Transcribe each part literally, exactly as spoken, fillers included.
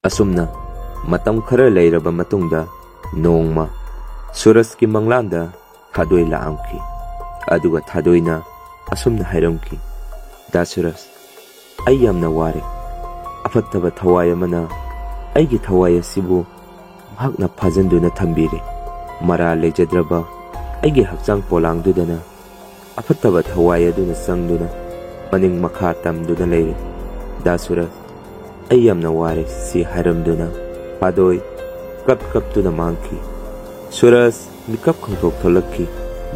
ꯑꯁꯨꯝꯅ ꯃꯇꯝ ꯈꯔ ꯂꯩꯔꯕ ꯃꯇꯨꯡꯗ ꯅꯣꯡꯃ ꯁꯨꯔꯖꯀꯤ ꯃꯪꯂꯥꯟꯗ ꯊꯥꯗꯣꯏ ꯂꯥꯛꯑꯝꯈꯤ꯫ ꯑꯗꯨꯒ ꯊꯥꯗꯣꯏꯅ ꯑꯁꯨꯝꯅ ꯍꯥꯏꯔꯝꯈꯤ, "ꯗꯥ ꯁꯨꯔꯖ, ꯑꯩ ꯌꯥꯝꯅ ꯋꯥꯔꯦ꯫ ꯑꯐꯠꯇꯕ ꯊꯋꯥꯏ ꯑꯃꯅ ꯑꯩꯒꯤ ꯊꯋꯥꯏ ꯑꯁꯤꯕꯨ ꯃꯍꯥꯛꯅ ꯐꯥꯖꯤꯟꯗꯨꯅ ꯊꯝꯕꯤꯔꯦ꯫ ꯃꯔꯥꯜ ꯂꯩꯖꯗ꯭ꯔꯕ ꯑꯩꯒꯤ ꯍꯛꯆꯥꯡ ꯄꯣꯂꯥꯡꯗꯨꯗꯅ ꯑꯐꯠꯇꯕ ꯊꯋꯥꯏ ꯑꯗꯨꯅ ꯆꯪꯗꯨꯅ ꯃꯅꯤꯡ ꯃꯈꯥ ꯇꯝꯗꯨꯅ ꯂꯩꯔꯦ꯫ ꯗꯥ ꯁꯨꯔꯖ, ꯑꯩ ꯌꯥꯝꯅ ꯋꯥꯔꯦ" ꯁꯤ ꯍꯥꯏꯔꯝꯗꯨꯅ ꯊꯥꯗꯣꯏ ꯀꯞ ꯀꯞꯇꯨꯅ ꯃꯥꯡꯈꯤ꯫ ꯁꯨꯔꯖ ꯃꯤꯀꯞ ꯈꯪꯊꯣꯛ ꯊꯣꯛꯂꯛꯈꯤ꯫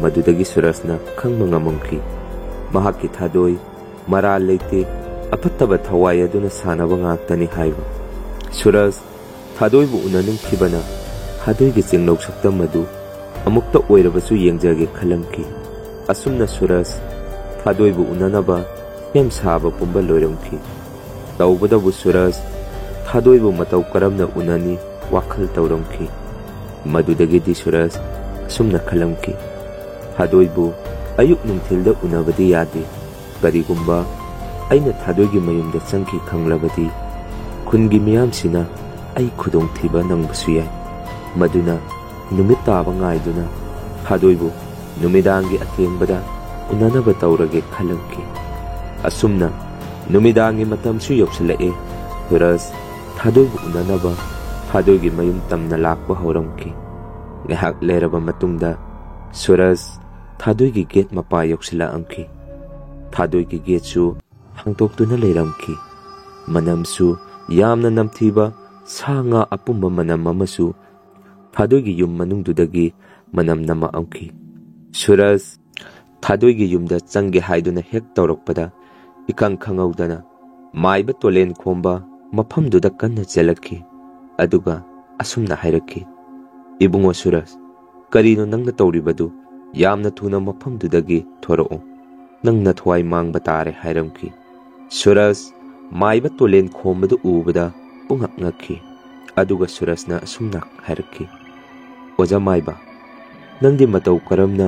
ꯃꯗꯨꯗꯒꯤ ꯁꯨꯔꯖꯅ ꯈꯪꯕ ꯉꯝꯃꯝꯈꯤ, ꯃꯍꯥꯛꯀꯤ ꯊꯥꯗꯣꯏ ꯃꯔꯥꯜ ꯂꯩꯇꯦ, ꯑꯐꯠꯇꯕ ꯊꯋꯥꯏ ꯑꯗꯨꯅ ꯁꯥꯟꯅꯕ ꯉꯥꯛꯇꯅꯤ ꯍꯥꯏꯕ꯫ ꯁꯨꯔꯖ ꯊꯥꯗꯣꯏꯕꯨ ꯎꯅꯅꯤꯡꯈꯤꯕꯅ ꯊꯥꯗꯣꯏꯒꯤ ꯆꯤꯡꯂꯧ ꯁꯛꯇꯝ ꯑꯗꯨ ꯑꯃꯨꯛꯇ ꯑꯣꯏꯔꯕꯁꯨ ꯌꯦꯡꯖꯒꯦ ꯈꯜꯂꯝꯈꯤ꯫ ꯑꯁꯨꯝꯅ ꯁꯨꯔꯖ ꯊꯥꯗꯣꯏꯕꯨ ꯎꯅꯅꯕ ꯁꯦꯝ ꯁꯥꯕ ꯄꯨꯝꯕ ꯂꯣꯏꯔꯝꯈꯤ꯫ ꯇꯧꯕꯗꯕꯨ ꯁꯨꯔꯖ ꯊꯥꯗꯣꯏꯕꯨ ꯃꯇꯧ ꯀꯔꯝꯅ ꯎꯅꯅꯤ ꯋꯥꯈꯜ ꯇꯧꯔꯝꯈꯤ꯫ ꯃꯗꯨꯗꯒꯤꯗꯤ ꯁꯨꯔꯖ ꯑꯁꯨꯝꯅ ꯈꯜꯂꯝꯈꯤ, "ꯊꯥꯗꯣꯏꯕꯨ ꯑꯌꯨꯛ ꯅꯨꯡꯊꯤꯜꯗ ꯎꯅꯕꯗꯤ ꯌꯥꯗꯦ꯫ ꯀꯔꯤꯒꯨꯝꯕ ꯑꯩꯅ ꯊꯥꯗꯣꯏꯒꯤ ꯃꯌꯨꯝꯗ ꯆꯪꯈꯤ ꯈꯪꯂꯕꯗꯤ ꯈꯨꯟꯒꯤ ꯃꯤꯌꯥꯝꯁꯤꯅ ꯑꯩ ꯈꯨꯗꯣꯡꯊꯤꯕ ꯅꯪꯕꯁꯨ ꯌꯥꯏ꯫ ꯃꯗꯨꯅ ꯅꯨꯃꯤꯠ ꯇꯥꯕ ꯉꯥꯏꯗꯨꯅ ꯊꯥꯗꯣꯏꯕꯨ ꯅꯨꯃꯤꯗꯥꯡꯒꯤ ꯑꯊꯦꯡꯕꯗ ꯎꯅꯅꯕ ꯇꯧꯔꯒꯦ" ꯈꯜꯂꯝꯈꯤ꯫ ꯑꯁꯨꯝꯅ ꯅꯨꯃꯤꯗꯥꯡꯒꯤ ꯃꯇꯝꯁꯨ ꯌꯧꯁꯤꯜꯂꯛꯑꯦ꯫ ꯁꯨꯔꯖ ꯊꯥꯗꯣꯏꯕꯨ ꯎꯅꯅꯕ ꯊꯥꯗꯣꯏꯒꯤ ꯃꯌꯨꯝ ꯇꯝꯅ ꯂꯥꯛꯄ ꯍꯧꯔꯝꯈꯤ꯫ ꯉꯥꯏꯍꯥꯛ ꯂꯩꯔꯕ ꯃꯇꯨꯡꯗ ꯁꯨꯔꯖ ꯊꯥꯗꯣꯏꯒꯤ ꯒꯦꯠ ꯃꯄꯥ ꯌꯧꯁꯤꯜꯂꯛꯑꯝꯈꯤ꯫ ꯊꯥꯗꯣꯏꯒꯤ ꯒꯦꯠꯁꯨ ꯍꯥꯡꯗꯣꯛꯇꯨꯅ ꯂꯩꯔꯝꯈꯤ꯫ ꯃꯅꯝꯁꯨ ꯌꯥꯝꯅ ꯅꯝꯊꯤꯕ ꯁꯥ ꯉꯥ ꯑꯄꯨꯝꯕ ꯃꯅꯝ ꯑꯃꯁꯨ ꯊꯥꯗꯣꯏꯒꯤ ꯌꯨꯝ ꯃꯅꯨꯡꯗꯨꯗꯒꯤ ꯃꯅꯝ ꯅꯝꯃꯛꯑꯝꯈꯤ꯫ ꯁꯨꯔꯖ ꯊꯥꯗꯣꯏꯒꯤ ꯌꯨꯝꯗ ꯆꯪꯒꯦ ꯍꯥꯏꯗꯨꯅ ꯍꯦꯛ ꯇꯧꯔꯛꯄꯗ ꯏꯈꯪ ꯈꯪꯍꯧꯗꯅ ꯃꯥꯏꯕ ꯇꯣꯂꯦꯟ ꯈꯣꯝꯕ ꯃꯐꯝꯗꯨꯗ ꯀꯟꯅ ꯆꯦꯜꯂꯛꯈꯤ꯫ ꯑꯗꯨꯒ ꯑꯁꯨꯝꯅ ꯍꯥꯏꯔꯛꯈꯤ, "ꯏꯕꯨꯡꯉꯣ ꯁꯨꯔꯖ, ꯀꯔꯤꯅꯣ ꯅꯪꯅ ꯇꯧꯔꯤꯕꯗꯨ? ꯌꯥꯝꯅ ꯊꯨꯅ ꯃꯐꯝꯗꯨꯗꯒꯤ ꯊꯣꯔꯛꯎ꯫ ꯅꯪ ꯅꯊ꯭ꯋꯥꯏ ꯃꯥꯡꯕ ꯇꯥꯔꯦ" ꯍꯥꯏꯔꯝꯈꯤ꯫ ꯁꯨꯔꯖ ꯃꯥꯏꯕ ꯇꯣꯂꯦꯟ ꯈꯣꯝꯕꯗꯨ ꯎꯕꯗ ꯄꯨꯡꯉꯛ ꯉꯛꯈꯤ꯫ ꯑꯗꯨꯒ ꯁꯨꯔꯖꯅ ꯑꯁꯨꯝꯅ ꯍꯥꯏꯔꯛꯈꯤ, "ꯑꯣꯖꯥ ꯃꯥꯏꯕ, ꯅꯪꯗꯤ ꯃꯇꯧ ꯀꯔꯝꯅ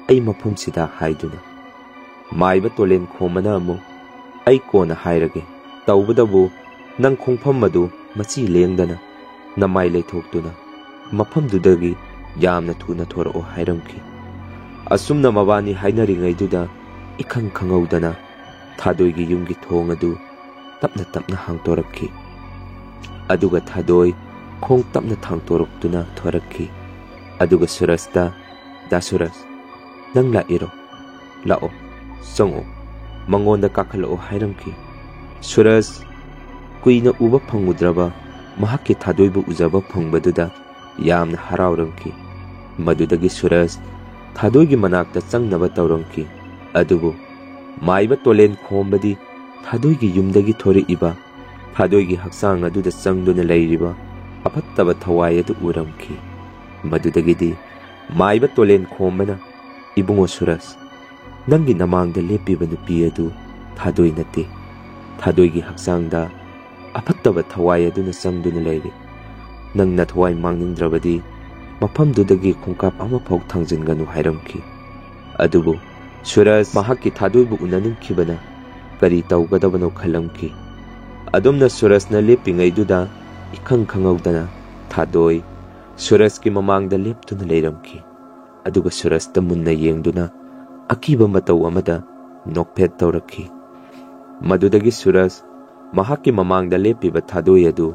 ꯑꯩ ꯃꯐꯝꯁꯤꯗ ꯍꯥꯏꯗꯨꯅ?" ꯃꯥꯏꯕ ꯇꯣꯂꯦꯟ ꯈꯣꯝꯕꯅ ꯑꯃꯨꯛ, "ꯑꯩ ꯀꯣꯟꯅ ꯍꯥꯏꯔꯒꯦ꯫ ꯇꯧꯕꯗꯕꯨ ꯅꯪ ꯈꯣꯡꯐꯝ ꯑꯗꯨ ꯃꯆꯤ ꯂꯦꯡꯗꯅ ꯅꯃꯥꯏ ꯂꯩꯊꯣꯛꯇꯨꯅ ꯃꯐꯝꯗꯨꯗꯒꯤ ꯌꯥꯝꯅ ꯊꯨꯅ ꯊꯣꯔꯛꯑꯣ ꯍꯥꯏꯔꯝꯈꯤ꯫ ꯑꯁꯨꯝꯅ ꯃꯕꯥꯅꯤ ꯍꯥꯏꯅꯔꯤꯉꯩꯗꯨꯗ ꯏꯈꯪ ꯈꯪꯍꯧꯗꯅ ꯊꯥꯗꯣꯏꯒꯤ ꯌꯨꯝꯒꯤ ꯊꯣꯡ ꯑꯗꯨ ꯇꯞꯅ ꯇꯞꯅ ꯍꯥꯡꯇꯣꯔꯛꯈꯤ꯫ ꯑꯗꯨꯒ ꯊꯥꯗꯣꯏ ꯈꯣꯡ ꯇꯞꯅ ꯊꯥꯡꯇꯣꯔꯛꯇꯨꯅ ꯊꯣꯔꯛꯈꯤ꯫ ꯑꯗꯨꯒ ꯁꯨꯔꯖꯇ, "ꯗꯥ ꯁꯨꯔꯖ, ꯅꯪ ꯂꯥꯛꯏꯔꯣ? ꯂꯥꯛꯑꯣ, ꯆꯪꯉꯛꯑꯣ, ꯃꯉꯣꯟꯗ ꯀꯥꯈꯠꯂꯛꯑꯣ" ꯍꯥꯏꯔꯝꯈꯤ꯫ ꯁꯨꯔꯖ ꯀꯨꯏꯅ ꯎꯕ ꯐꯪꯉꯨꯗ꯭ꯔꯕ ꯃꯍꯥꯛꯀꯤ ꯊꯥꯗꯣꯏꯕꯨ ꯎꯖꯕ ꯐꯪꯕꯗꯨꯗ ꯌꯥꯝꯅ ꯍꯔꯥꯎꯔꯝꯈꯤ꯫ ꯃꯗꯨꯗꯒꯤ ꯁꯨꯔꯖ ꯊꯥꯗꯣꯏꯒꯤ ꯃꯅꯥꯛꯇ ꯆꯪꯅꯕ ꯇꯧꯔꯝꯈꯤ꯫ ꯑꯗꯨꯕꯨ ꯃꯥꯏꯕ ꯇꯣꯂꯦꯟ ꯈꯣꯝꯕꯗꯤ ꯊꯥꯗꯣꯏꯒꯤ ꯌꯨꯝꯗꯒꯤ ꯊꯣꯔꯛꯏꯕ ꯊꯥꯗꯣꯏꯒꯤ ꯍꯛꯆꯥꯡ ꯑꯗꯨꯗ ꯆꯪꯗꯨꯅ ꯂꯩꯔꯤꯕ ꯑꯐꯠꯇꯕ ꯊꯋꯥꯏ ꯑꯗꯨ ꯎꯔꯝꯈꯤ꯫ ꯃꯗꯨꯗꯒꯤꯗꯤ ꯃꯥꯏꯕ ꯇꯣꯂꯦꯟ ꯈꯣꯝꯕꯅ, "ꯏꯕꯨꯡꯉꯣ ꯁꯨꯔꯖ, ꯅꯪꯒꯤ ꯅꯃꯥꯡꯗ ꯂꯦꯞꯄꯤꯕ ꯅꯨꯄꯤ ꯑꯗꯨ ꯊꯥꯗꯣꯏ ꯅꯠꯇꯦ꯫ ꯊꯥꯗꯣꯏꯒꯤ ꯍꯛꯆꯥꯡꯗ ꯑꯐꯠꯇꯕ ꯊꯋꯥꯏ ꯑꯗꯨꯅ ꯆꯪꯗꯨꯅ ꯂꯩꯔꯤ꯫ ꯅꯪ ꯅꯊꯋꯥꯏ ꯃꯥꯡꯅꯤꯡꯗ꯭ꯔꯕꯗꯤ ꯃꯐꯝꯗꯨꯗꯒꯤ ꯈꯣꯡꯀꯥꯞ ꯑꯃꯐꯥꯎ ꯊꯥꯡꯖꯤꯟꯒꯅꯨ" ꯍꯥꯏꯔꯝꯈꯤ꯫ ꯑꯗꯨꯕꯨ ꯁꯨꯔꯖ ꯃꯍꯥꯛꯀꯤ ꯊꯥꯗꯣꯏꯕꯨ ꯎꯅꯅꯤꯡꯈꯤꯕꯅ ꯀꯔꯤ ꯇꯧꯒꯗꯕꯅꯣ ꯈꯜꯂꯝꯈꯤ꯫ ꯑꯗꯨꯝꯅ ꯁꯨꯔꯖꯅ ꯂꯦꯞꯄꯤꯉꯩꯗꯨꯗ ꯏꯈꯪ ꯈꯪꯍꯧꯗꯅ ꯊꯥꯗꯣꯏ ꯁꯨꯔꯖꯀꯤ ꯃꯃꯥꯡꯗ ꯂꯦꯞꯇꯨꯅ ꯂꯩꯔꯝꯈꯤ꯫ ꯑꯗꯨꯒ ꯁꯨꯔꯖꯇ ꯃꯨꯟꯅ ꯌꯦꯡꯗꯨꯅ ꯑꯀꯤꯕ ꯃꯇꯧ ꯑꯃꯗ ꯅꯣꯛꯐꯦꯠ ꯇꯧꯔꯛꯈꯤ꯫ ꯃꯗꯨꯗꯒꯤ ꯁꯨꯔꯖ ꯃꯍꯥꯛꯀꯤ ꯃꯃꯥꯡꯗ ꯂꯦꯞꯄꯤꯕ ꯊꯥꯗꯣꯏ ꯑꯗꯨ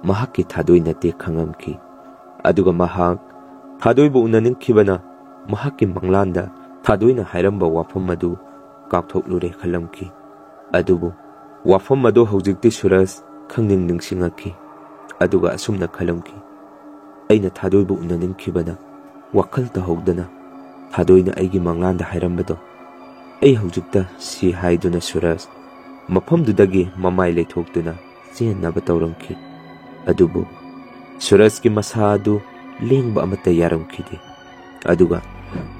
ꯃꯍꯥꯛꯀꯤ ꯊꯥꯗꯣꯏ ꯅꯠꯇꯦ ꯈꯪꯉꯝꯈꯤ꯫ ꯑꯗꯨꯒ ꯃꯍꯥꯛ ꯊꯥꯗꯣꯏꯕꯨ ꯎꯅꯅꯤꯡꯈꯤꯕꯅ ꯃꯍꯥꯛꯀꯤ ꯃꯪꯂꯥꯟꯗ ꯊꯥꯗꯣꯏꯅ ꯍꯥꯏꯔꯝꯕ ꯋꯥꯐꯝ ꯑꯗꯨ ꯀꯥꯎꯊꯣꯛꯂꯨꯔꯦ ꯈꯜꯂꯝꯈꯤ꯫ ꯑꯗꯨꯕꯨ ꯋꯥꯐꯝ ꯑꯗꯨ ꯍꯧꯖꯤꯛꯇꯤ ꯁꯨꯔꯖ ꯈꯪꯅꯤꯡ ꯅꯤꯡꯁꯤꯡꯉꯛꯈꯤ꯫ ꯑꯗꯨꯒ ꯑꯁꯨꯝꯅ ꯈꯜꯂꯝꯈꯤ, "ꯑꯩꯅ ꯊꯥꯗꯣꯏꯕꯨ ꯎꯅꯅꯤꯡꯈꯤꯕꯅ ꯋꯥꯈꯜ ꯇꯧꯍꯧꯗꯅ ꯊꯥꯗꯣꯏꯅ ꯑꯩꯒꯤ ꯃꯪꯂꯥꯟꯗ ꯍꯥꯏꯔꯝꯕꯗꯣ ꯑꯩ ꯍꯧꯖꯤꯛꯇ ꯁꯤ" ꯍꯥꯏꯗꯨꯅ ꯁꯨꯔꯖ ꯃꯐꯝꯗꯨꯗꯒꯤ ꯃꯃꯥꯏ ꯂꯩꯊꯣꯛꯇꯨꯅ ꯆꯦꯟꯅꯕ ꯇꯧꯔꯝꯈꯤ꯫ ꯑꯗꯨꯕꯨ ꯁꯨꯔꯖꯀꯤ ꯃꯁꯥ ꯑꯗꯨ ꯂꯦꯡꯕ ꯑꯃꯠꯇ ꯌꯥꯔꯝꯈꯤꯗꯦ꯫ ꯑꯗꯨꯒ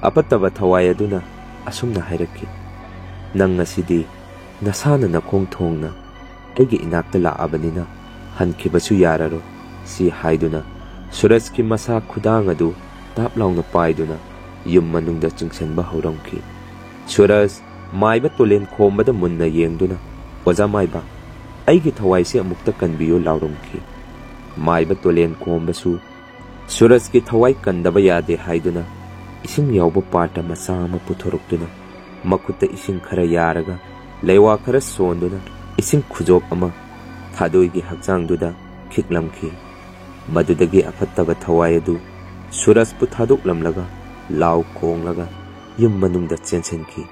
ꯑꯐꯠꯇꯕ ꯊꯋꯥꯏ ꯑꯗꯨꯅ ꯑꯁꯨꯝꯅ ꯍꯥꯏꯔꯛꯈꯤ, "ꯅꯪ ꯉꯁꯤꯗꯤ ꯅꯁꯥꯅ ꯅꯈꯣꯡ ꯊꯣꯡꯅ ꯑꯩꯒꯤ ꯏꯅꯥꯛꯇ ꯂꯥꯛꯑꯕꯅꯤꯅ ꯍꯟꯈꯤꯕꯁꯨ ꯌꯥꯔꯔꯣꯏ" ꯁꯤ ꯍꯥꯏꯗꯨꯅ ꯁꯨꯔꯖꯀꯤ ꯃꯁꯥ ꯈꯨꯗꯥꯡ ꯑꯗꯨ ꯇꯥꯞ ꯂꯥꯎꯅ ꯄꯥꯏꯗꯨꯅ ꯌꯨꯝ ꯃꯅꯨꯡꯗ ꯆꯤꯡꯁꯤꯟꯕ ꯍꯧꯔꯝꯈꯤ꯫ ꯁꯨꯔꯖ ꯃꯥꯏꯕ ꯇꯣꯂꯦꯟ ꯈꯣꯝꯕꯗ ꯃꯨꯟꯅ ꯌꯦꯡꯗꯨꯅ, "ꯑꯣꯖꯥ ꯃꯥꯏꯕ, "ꯑꯩꯒꯤ ꯊꯋꯥꯏꯁꯦ ꯑꯃꯨꯛꯇ ꯀꯟꯕꯤꯌꯨ" ꯂꯥꯎꯔꯝꯈꯤ꯫ ꯃꯥꯏꯕ ꯇꯣꯂꯦꯟ ꯈꯣꯝꯕꯁꯨ ꯁꯨꯔꯖꯀꯤ ꯊꯋꯥꯏ ꯀꯟꯗꯕ ꯌꯥꯗꯦ ꯍꯥꯏꯗꯨꯅ ꯏꯁꯤꯡ ꯌꯥꯎꯕ ꯄꯥꯇ꯭ꯔ ꯃꯆꯥ ꯑꯃ ꯄꯨꯊꯣꯔꯛꯇꯨꯅ ꯃꯈꯨꯠꯇ ꯏꯁꯤꯡ ꯈꯔ ꯌꯥꯔꯒ ꯂꯩꯋꯥ ꯈꯔ ꯁꯣꯟꯗꯨꯅ ꯏꯁꯤꯡ ꯈꯨꯖꯣꯞ ꯑꯃ ꯊꯥꯗꯣꯏꯒꯤ ꯍꯛꯆꯥꯡꯗꯨꯗ ꯈꯤꯛꯂꯝꯈꯤ꯫ ꯃꯗꯨꯗꯒꯤ ꯑꯐꯠꯇꯕ ꯊꯋꯥꯏ ꯑꯗꯨ ꯁꯨꯔꯖꯄꯨ ꯊꯥꯗꯣꯛꯂꯝꯂꯒ ꯂꯥꯎ ꯈꯣꯡꯂꯒ ꯌꯨꯝ ꯃꯅꯨꯡꯗ ꯆꯦꯟꯁꯤꯟꯈꯤ꯫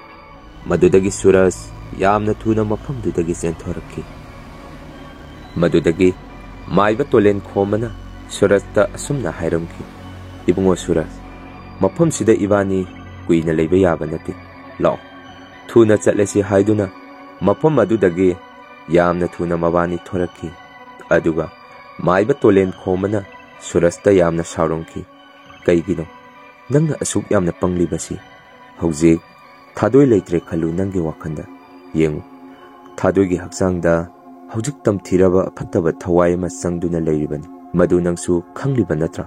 ꯃꯗꯨꯗꯒꯤ ꯁꯨꯔꯖ ꯌꯥꯝꯅ ꯊꯨꯅ ꯃꯐꯝꯗꯨꯗꯒꯤ ꯆꯦꯟꯊꯣꯔꯛꯈꯤ꯫ ꯃꯗꯨꯗꯒꯤ ꯃꯥꯏꯕ ꯇꯣꯂꯦꯟ ꯈꯣꯝꯕꯅ ꯁꯨꯔꯖꯇ ꯑꯁꯨꯝꯅ ꯍꯥꯏꯔꯝꯈꯤ, "ꯏꯕꯨꯡꯉꯣ ꯁꯨꯔꯖ, ꯃꯐꯝꯁꯤꯗ ꯏꯕꯥꯅꯤ ꯀꯨꯏꯅ ꯂꯩꯕ ꯌꯥꯕ ꯅꯠꯇꯦ꯫ ꯂꯥꯛꯑꯣ, ꯊꯨꯅ ꯆꯠꯂꯁꯤ" ꯍꯥꯏꯗꯨꯅ ꯃꯐꯝ ꯑꯗꯨꯗꯒꯤ ꯌꯥꯝꯅ ꯊꯨꯅ ꯃꯕꯥꯅꯤ ꯊꯣꯔꯛꯈꯤ꯫ ꯑꯗꯨꯒ ꯃꯥꯏꯕ ꯇꯣꯂꯦꯟ ꯈꯣꯝꯕꯅ ꯁꯨꯔꯖꯇ ꯌꯥꯝꯅ ꯁꯥꯎꯔꯝꯈꯤ꯫ "ꯀꯩꯒꯤꯅꯣ ꯅꯪꯅ ꯑꯁꯨꯛ ꯌꯥꯝꯅ ꯄꯪꯂꯤꯕꯁꯤ? ꯍꯧꯖꯤꯛ ꯊꯥꯗꯣꯏ ꯂꯩꯇ꯭ꯔꯦ ꯈꯜꯂꯨ ꯅꯪꯒꯤ ꯋꯥꯈꯜꯗ꯫ ꯌꯦꯡꯉꯨ, ꯊꯥꯗꯣꯏꯒꯤ ꯍꯛꯆꯥꯡꯗ ꯍꯧꯖꯤꯛ ꯇꯝꯊꯤꯔꯕ ꯑꯐꯠꯇꯕ ꯊꯋꯥꯏ ꯑꯃ ꯆꯪꯗꯨꯅ ꯂꯩꯔꯤꯕꯅꯤ꯫ ꯃꯗꯨ ꯅꯪꯁꯨ ꯈꯪꯂꯤꯕ ꯅꯠꯇ꯭ꯔꯥ?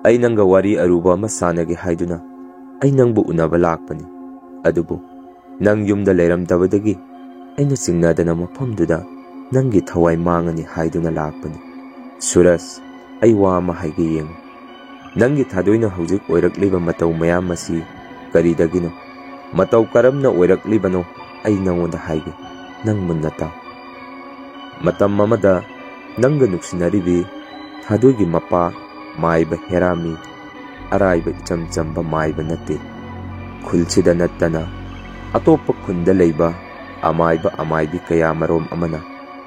ꯑꯩ ꯅꯪꯒ ꯋꯥꯔꯤ ꯑꯔꯨꯕ ꯑꯃ ꯁꯥꯟꯅꯒꯦ ꯍꯥꯏꯗꯨꯅ ꯑꯩ ꯅꯪꯕꯨ ꯎꯅꯕ ꯂꯥꯛꯄꯅꯤ꯫ ꯑꯗꯨꯕꯨ ꯅꯪ ꯌꯨꯝꯗ ꯂꯩꯔꯝꯗꯕꯗꯒꯤ ꯑꯩꯅ ꯆꯤꯡꯅꯗꯅ ꯃꯐꯝꯗꯨꯗ ꯅꯪꯒꯤ ꯊꯋꯥꯏ ꯃꯥꯡꯉꯅꯤ ꯍꯥꯏꯗꯨꯅ ꯂꯥꯛꯄꯅꯤ꯫ ꯁꯨꯔꯖ, ꯑꯩ ꯋꯥ ꯑꯃ ꯍꯥꯏꯒꯦ ꯌꯦꯡꯉꯨ꯫ ꯅꯪꯒꯤ ꯊꯥꯗꯣꯏꯅ ꯍꯧꯖꯤꯛ ꯑꯣꯏꯔꯛꯂꯤꯕ ꯃꯇꯧ ꯃꯌꯥꯝ ꯑꯁꯤ ꯀꯔꯤꯗꯒꯤꯅꯣ? ꯃꯇꯧ ꯀꯔꯝꯅ ꯑꯣꯏꯔꯛꯂꯤꯕꯅꯣ? ꯑꯩ ꯅꯪꯉꯣꯟꯗ ꯍꯥꯏꯒꯦ, ꯅꯪ ꯃꯨꯟꯅ ꯇꯥꯎ꯫ ꯃꯇꯝ ꯑꯃꯗ ꯅꯪꯒ ꯅꯨꯡꯁꯤꯅꯔꯤꯕꯤ ꯊꯥꯗꯣꯏꯒꯤ ꯃꯄꯥ ꯃꯥꯏꯕ ꯍꯦꯔꯥꯃꯤ ꯑꯔꯥꯏꯕ ꯏꯆꯝ ꯆꯝꯕ ꯃꯥꯏꯕ ꯅꯠꯇꯦ꯫ ꯈꯨꯜꯁꯤꯗ ꯅꯠꯇꯅ ꯑꯇꯣꯞꯄ ꯈꯨꯟꯗ ꯂꯩꯕ ꯑꯃꯥꯏꯕ ꯑꯃꯥꯏꯕꯤ ꯀꯌꯥ ꯃꯔꯣꯝ ꯑꯃꯅ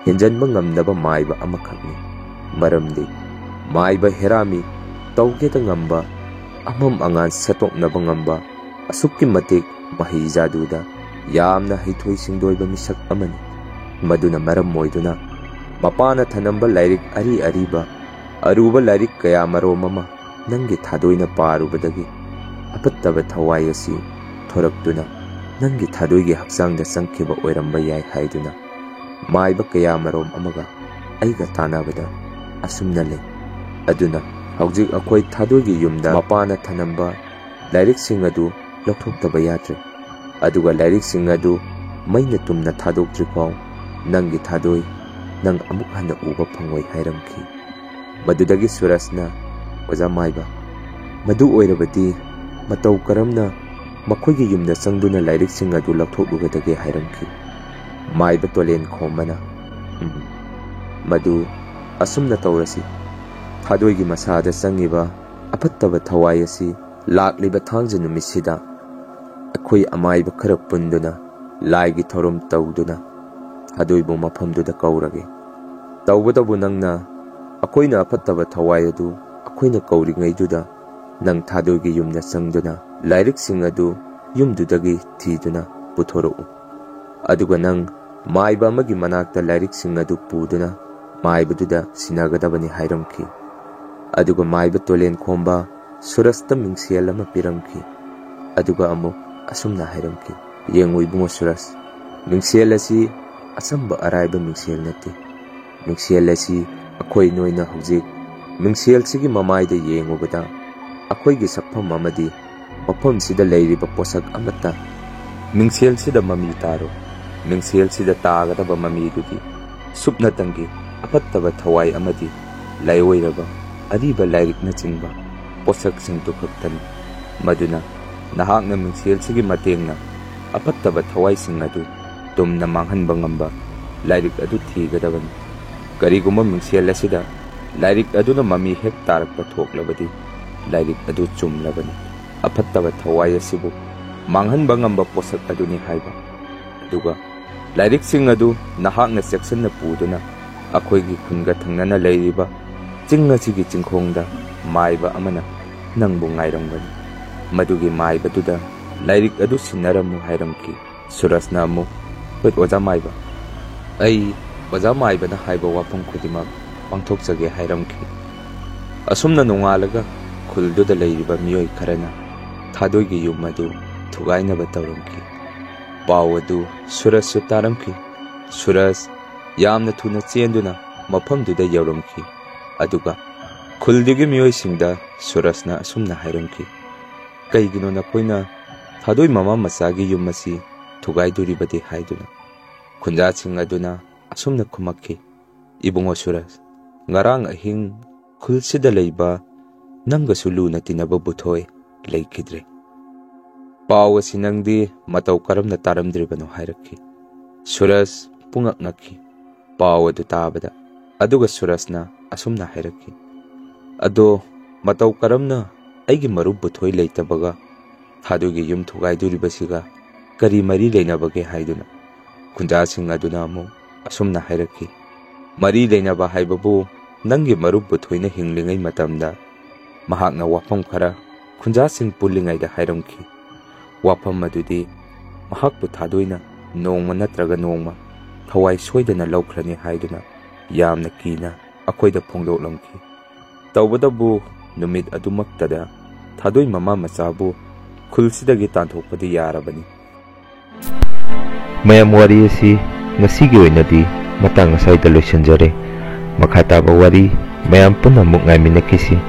ꯍꯦꯟꯖꯟꯕ ꯉꯝꯗꯕ ꯃꯥꯏꯕ ꯑꯃꯈꯛꯅꯤ꯫ ꯃꯔꯝꯗꯤ ꯃꯥꯏꯕ ꯍꯦꯔꯥꯃꯤ ꯇꯧꯒꯦꯗ ꯉꯝꯕ, ꯑꯃꯝ ꯑꯉꯥꯟ ꯁꯠꯇꯣꯛꯅꯕ ꯉꯝꯕ, ꯑꯁꯨꯛꯀꯤ ꯃꯇꯤꯛ ꯃꯍꯩ ꯖꯥꯗꯨꯗ ꯌꯥꯝꯅ ꯍꯩꯊꯣꯏ ꯁꯤꯡꯊꯣꯏꯕ ꯃꯤꯁꯛ ꯑꯃꯅꯤ꯫ ꯃꯗꯨꯅ ꯃꯔꯝ ꯑꯣꯏꯗꯨꯅ ꯃꯄꯥꯅ ꯊꯅꯝꯕ ꯂꯥꯏꯔꯤꯛ ꯑꯔꯤ ꯑꯔꯤꯕ, ꯑꯔꯨꯕ ꯂꯥꯏꯔꯤꯛ ꯀꯌꯥ ꯃꯔꯣꯝ ꯑꯃ ꯅꯪꯒꯤ ꯊꯥꯗꯣꯏꯅ ꯄꯥꯔꯨꯕꯗꯒꯤ ꯑꯐꯠꯇꯕ ꯊꯋꯥꯏ ꯑꯁꯤ ꯊꯣꯔꯛꯇꯨꯅ ꯅꯪꯒꯤ ꯊꯥꯗꯣꯏꯒꯤ ꯍꯛꯆꯥꯡꯗ ꯆꯪꯈꯤꯕ ꯑꯣꯏꯔꯝꯕ ꯌꯥꯏ ꯍꯥꯏꯗꯨꯅ ꯃꯥꯏꯕ ꯀꯌꯥ ꯃꯔꯣꯝ ꯑꯃꯒ ꯑꯩꯒ ꯇꯥꯟꯅꯕꯗ ꯑꯁꯨꯝꯅ ꯂꯩ꯫ ꯑꯗꯨꯅ ꯍꯧꯖꯤꯛ ꯑꯩꯈꯣꯏ ꯊꯥꯗꯣꯏꯒꯤ ꯌꯨꯝꯗ ꯃꯄꯥꯅ ꯊꯅꯝꯕ ꯂꯥꯏꯔꯤꯛꯁꯤꯡ ꯑꯗꯨ ꯂꯧꯊꯣꯛꯇꯕ ꯌꯥꯗ꯭ꯔꯦ꯫ ꯑꯗꯨꯒ ꯂꯥꯏꯔꯤꯛꯁꯤꯡ ꯑꯗꯨ ꯃꯩꯅ ꯇꯨꯝꯅ ꯊꯥꯗꯣꯛꯇ꯭ꯔꯤ ꯐꯥꯎ "ꯅꯪꯒꯤ ꯊꯥꯗꯣꯏ ꯅꯪ ꯑꯃꯨꯛ ꯍꯟꯅ ꯎꯕ ꯐꯪꯉꯣꯏ" ꯍꯥꯏꯔꯝꯈꯤ꯫ ꯃꯗꯨꯗꯒꯤ ꯁꯨꯔꯖꯅ, "ꯑꯣꯖꯥ ꯃꯥꯏꯕ, ꯃꯗꯨ ꯑꯣꯏꯔꯕꯗꯤ ꯃꯇꯧ ꯀꯔꯝꯅ ꯃꯈꯣꯏꯒꯤ ꯌꯨꯝꯗ ꯆꯪꯗꯨꯅ ꯂꯥꯏꯔꯤꯛꯁꯤꯡ ꯑꯗꯨ ꯂꯧꯊꯣꯛꯂꯨꯒꯗꯒꯦ?" ꯍꯥꯏꯔꯝꯈꯤ꯫ ꯃꯥꯏꯕ ꯇꯣꯂꯦꯟ ꯈꯣꯝꯕꯅ, "ꯎꯝ, ꯃꯗꯨ ꯑꯁꯨꯝꯅ ꯇꯧꯔꯁꯤ꯫ ꯊꯥꯗꯣꯏꯒꯤ ꯃꯁꯥꯗ ꯆꯪꯉꯤꯕ ꯑꯐꯠꯇꯕ ꯊꯋꯥꯏ ꯑꯁꯤ ꯂꯥꯛꯂꯤꯕ ꯊꯥꯡꯖ ꯅꯨꯃꯤꯠꯁꯤꯗ ꯑꯩꯈꯣꯏ ꯑꯃꯥꯏꯕ ꯈꯔ ꯄꯨꯟꯗꯨꯅ ꯂꯥꯏꯒꯤ ꯊꯧꯔꯝ ꯇꯧꯗꯨꯅ ꯊꯥꯗꯣꯏꯕꯨ ꯃꯐꯝꯗꯨꯗ ꯀꯧꯔꯒꯦ꯫ ꯇꯧꯕꯇꯕꯨ ꯅꯪꯅ ꯑꯩꯈꯣꯏꯅ ꯑꯐꯠꯇꯕ ꯊꯋꯥꯏ ꯑꯗꯨ ꯑꯩꯈꯣꯏꯅ ꯀꯧꯔꯤꯉꯩꯗꯨꯗ ꯅꯪ ꯊꯥꯗꯣꯏꯒꯤ ꯌꯨꯝꯗ ꯆꯪꯗꯨꯅ ꯂꯥꯏꯔꯤꯛꯁꯤꯡ ꯑꯗꯨ ꯌꯨꯝꯗꯨꯗꯒꯤ ꯊꯤꯗꯨꯅ ꯄꯨꯊꯣꯔꯛꯎ꯫ ꯑꯗꯨꯒ ꯅꯪ ꯃꯥꯏꯕ ꯑꯃꯒꯤ ꯃꯅꯥꯛꯇ ꯂꯥꯏꯔꯤꯛꯁꯤꯡ ꯑꯗꯨ ꯄꯨꯗꯨꯅ ꯃꯥꯏꯕꯗꯨꯗ ꯁꯤꯟꯅꯒꯗꯕꯅꯤ" ꯍꯥꯏꯔꯝꯈꯤ꯫ ꯑꯗꯨꯒ ꯃꯥꯏꯕ ꯇꯣꯂꯦꯟ ꯈꯣꯝꯕ ꯁꯨꯔꯖꯇ ꯃꯤꯡꯁꯦꯜ ꯑꯃ ꯄꯤꯔꯝꯈꯤ꯫ ꯑꯗꯨꯒ ꯑꯃꯨꯛ ꯑꯁꯨꯝꯅ ꯍꯥꯏꯔꯝꯈꯤ, "ꯌꯦꯡꯉꯨ ꯏꯕꯨꯡꯉꯣ ꯁꯨꯔꯖ, ꯃꯤꯡꯁꯦꯜ ꯑꯁꯤ ꯑꯆꯝꯕ ꯑꯔꯥꯏꯕ ꯃꯤꯡꯁꯦꯜ ꯅꯠꯇꯦ꯫ ꯃꯤꯡꯁꯦꯜ ꯑꯁꯤ ꯑꯩꯈꯣꯏ ꯅꯣꯏꯅ ꯍꯧꯖꯤꯛ ꯃꯤꯡꯁꯦꯜꯁꯤꯒꯤ ꯃꯃꯥꯏꯗ ꯌꯦꯡꯉꯨꯕꯗ ꯑꯩꯈꯣꯏꯒꯤ ꯁꯛꯐꯝ ꯑꯃꯗꯤ ꯃꯐꯝꯁꯤꯗ ꯂꯩꯔꯤꯕ ꯄꯣꯠꯁꯛ ꯑꯃꯠꯇ ꯃꯤꯡꯁꯦꯜꯁꯤꯗ ꯃꯃꯤ ꯇꯥꯔꯣ꯫ ꯃꯤꯡꯁꯦꯜꯁꯤꯗ ꯇꯥꯒꯗꯕ ꯃꯃꯤꯗꯨꯗꯤ ꯁꯨꯞꯅꯇꯪꯒꯤ ꯑꯐꯠꯇꯕ ꯊꯋꯥꯏ ꯑꯃꯗꯤ ꯂꯥꯏꯑꯣꯏꯔꯕ ꯑꯔꯤꯕ ꯂꯥꯏꯔꯤꯛꯅꯆꯤꯡꯕ ꯄꯣꯠꯁꯛꯁꯤꯡꯗꯨ ꯈꯛꯇꯅꯤ꯫ ꯃꯗꯨꯅ ꯅꯍꯥꯛꯅ ꯃꯤꯡꯁꯦꯜꯁꯤꯒꯤ ꯃꯇꯦꯡꯅ ꯑꯐꯠꯇꯕ ꯊꯋꯥꯏꯁꯤꯡ ꯑꯗꯨ ꯇꯨꯝꯅ ꯃꯥꯡꯍꯟꯕ ꯉꯝꯕ ꯂꯥꯏꯔꯤꯛ ꯑꯗꯨ ꯊꯤꯒꯗꯕꯅꯤ꯫ ꯀꯔꯤꯒꯨꯝꯕ ꯃꯤꯡꯁꯦꯜ ꯑꯁꯤꯗ ꯂꯥꯏꯔꯤꯛ ꯑꯗꯨꯅ ꯃꯃꯤ ꯍꯦꯛ ꯇꯥꯔꯛꯄ ꯊꯣꯛꯂꯕꯗꯤ ꯂꯥꯏꯔꯤꯛ ꯑꯗꯨ ꯆꯨꯝꯂꯕꯅꯤ꯫ ꯑꯐꯠꯇꯕ ꯊꯋꯥꯏ ꯑꯁꯤꯕꯨ ꯃꯥꯡꯍꯟꯕ ꯉꯝꯕ ꯄꯣꯠꯁꯛ ꯑꯗꯨꯅꯤ" ꯍꯥꯏꯕ꯫ ꯑꯗꯨꯒ ꯂꯥꯏꯔꯤꯛꯁꯤꯡ ꯑꯗꯨ ꯅꯍꯥꯛꯅ ꯆꯦꯛꯁꯤꯟꯅ ꯄꯨꯗꯨꯅ ꯑꯩꯈꯣꯏꯒꯤ ꯈꯨꯟꯒ ꯊꯪꯅꯅ ꯂꯩꯔꯤꯕ ꯆꯤꯡ ꯑꯁꯤꯒꯤ ꯆꯤꯡꯈꯣꯡꯗ ꯃꯥꯏꯕ ꯑꯃꯅ ꯅꯪꯕꯨ ꯉꯥꯏꯔꯝꯒꯅꯤ꯫ ꯃꯗꯨꯒꯤ ꯃꯥꯏꯕꯗꯨꯗ ꯂꯥꯏꯔꯤꯛ ꯑꯗꯨ ꯁꯤꯟꯅꯔꯝꯃꯨ ꯍꯥꯏꯔꯝꯈꯤ꯫ ꯁꯨꯔꯖꯅ ꯑꯃꯨꯛ, "ꯍꯣꯏ ꯑꯣꯖꯥ ꯃꯥꯏꯕ, ꯑꯩ ꯑꯣꯖꯥ ꯃꯥꯏꯕꯅ ꯍꯥꯏꯕ ꯋꯥꯐꯝ ꯈꯨꯗꯤꯡꯃꯛ ꯄꯥꯡꯊꯣꯛꯆꯒꯦ" ꯍꯥꯏꯔꯝꯈꯤ꯫ ꯑꯁꯨꯝꯅ ꯅꯣꯡꯉꯥꯜꯂꯒ ꯈꯨꯜꯗꯨꯗ ꯂꯩꯔꯤꯕ ꯃꯤꯑꯣꯏ ꯈꯔꯅ ꯊꯥꯗꯣꯏꯒꯤ ꯌꯨꯝ ꯑꯗꯨ ꯊꯨꯒꯥꯏꯅꯕ ꯇꯧꯔꯝꯈꯤ꯫ ꯄꯥꯎ ꯑꯗꯨ ꯁꯨꯔꯖꯁꯨ ꯇꯥꯔꯝꯈꯤ꯫ ꯁꯨꯔꯖ ꯌꯥꯝꯅ ꯊꯨꯅ ꯆꯦꯟꯗꯨꯅ ꯃꯐꯝꯗꯨꯗ ꯌꯧꯔꯝꯈꯤ꯫ ꯑꯗꯨꯒ ꯈꯨꯜꯗꯨꯒꯤ ꯃꯤꯑꯣꯏꯁꯤꯡꯗ ꯁꯨꯔꯖꯅ ꯑꯁꯨꯝꯅ ꯍꯥꯏꯔꯝꯈꯤ, "ꯀꯩꯒꯤꯅꯣ ꯅꯈꯣꯏꯅ ꯊꯥꯗꯣꯏ ꯃꯃꯥ ꯃꯆꯥꯒꯤ ꯌꯨꯝ ꯑꯁꯤ ꯊꯨꯒꯥꯏꯗꯣꯔꯤꯕꯗꯤ?" ꯍꯥꯏꯗꯨꯅ꯫ ꯈꯨꯟꯖꯥꯁꯤꯡ ꯑꯗꯨꯅ ꯑꯁꯨꯝꯅ ꯈꯨꯝꯃꯛꯈꯤ, "ꯏꯕꯨꯡꯉꯣ ꯁꯨꯔꯖ, ꯉꯔꯥꯡ ꯑꯍꯤꯡ ꯈꯨꯜꯁꯤꯗ ꯂꯩꯕ ꯅꯪꯒꯁꯨ ꯂꯨꯅ ꯇꯤꯟꯅꯕ ꯕꯨꯊꯣꯏ ꯂꯩꯈꯤꯗ꯭ꯔꯦ꯫ ꯄꯥꯎ ꯑꯁꯤ ꯅꯪꯗꯤ ꯃꯇꯧ ꯀꯔꯝꯅ ꯇꯥꯔꯝꯗ꯭ꯔꯤꯕꯅꯣ?" ꯍꯥꯏꯔꯛꯈꯤ꯫ ꯁꯨꯔꯖ ꯄꯨꯡꯉꯛ ꯉꯛꯈꯤ ꯄꯥꯎ ꯑꯗꯨ ꯇꯥꯕꯗ꯫ ꯑꯗꯨꯒ ꯁꯨꯔꯖꯅ ꯑꯁꯨꯝꯅ ꯍꯥꯏꯔꯛꯈꯤ, "ꯑꯗꯣ ꯃꯇꯧ ꯀꯔꯝꯅ ꯑꯩꯒꯤ ꯃꯔꯨꯞ ꯕꯨꯊꯣꯏ ꯂꯩꯇꯕꯒ ꯊꯥꯗꯣꯏꯒꯤ ꯌꯨꯝ ꯊꯨꯒꯥꯏꯗꯣꯔꯤꯕꯁꯤꯒ ꯀꯔꯤ ꯃꯔꯤ ꯂꯩꯅꯕꯒꯦ?" ꯍꯥꯏꯗꯨꯅ꯫ ꯈꯨꯟꯖꯥꯁꯤꯡ ꯑꯗꯨꯅ ꯑꯃꯨꯛ ꯑꯁꯨꯝꯅ ꯍꯥꯏꯔꯛꯈꯤ, "ꯃꯔꯤ ꯂꯩꯅꯕ ꯍꯥꯏꯕꯕꯨ ꯅꯪꯒꯤ ꯃꯔꯨꯞ ꯕꯨꯊꯣꯏꯅ ꯍꯤꯡꯂꯤꯉꯩ ꯃꯇꯝꯗ ꯃꯍꯥꯛꯅ ꯋꯥꯐꯝ ꯈꯔ ꯈꯨꯟꯖꯥꯁꯤꯡ ꯄꯨꯜꯂꯤꯉꯩꯗ ꯍꯥꯏꯔꯝꯈꯤ꯫ ꯋꯥꯐꯝ ꯑꯗꯨꯗꯤ ꯃꯍꯥꯛꯄꯨ ꯊꯥꯗꯣꯏꯅ ꯅꯣꯡꯃ ꯅꯠꯇ꯭ꯔꯒ ꯅꯣꯡꯃ ꯊꯋꯥꯏ ꯁꯣꯏꯗꯅ ꯂꯧꯈ꯭ꯔꯅꯤ ꯍꯥꯏꯗꯨꯅ ꯌꯥꯝꯅ ꯀꯤꯅ ꯑꯩꯈꯣꯏꯗ ꯐꯣꯡꯗꯣꯛꯂꯝꯈꯤ꯫ ꯇꯧꯕꯇꯕꯨ ꯅꯨꯃꯤꯠ ꯑꯗꯨꯃꯛꯇꯗ ꯊꯥꯗꯣꯏ ꯃꯃꯥ ꯃꯆꯥꯕꯨ ꯈꯨꯜꯁꯤꯗꯒꯤ ꯇꯥꯟꯊꯣꯛꯄꯗꯤ ꯌꯥꯔꯕꯅꯤ꯫" ꯃꯌꯥꯝ, ꯋꯥꯔꯤ ꯑꯁꯤ ꯉꯁꯤꯒꯤ ꯑꯣꯏꯅꯗꯤ ꯃꯇꯥꯡ ꯑꯁ꯭ꯋꯥꯏꯗ ꯂꯣꯏꯁꯤꯟꯖꯔꯦ꯫ ꯃꯈꯥ ꯇꯥꯕ ꯋꯥꯔꯤ ꯃꯌꯥꯝ ꯄꯨꯟꯅ ꯑꯃꯨꯛ ꯉꯥꯏꯃꯤꯟꯅꯈꯤꯁꯤ꯫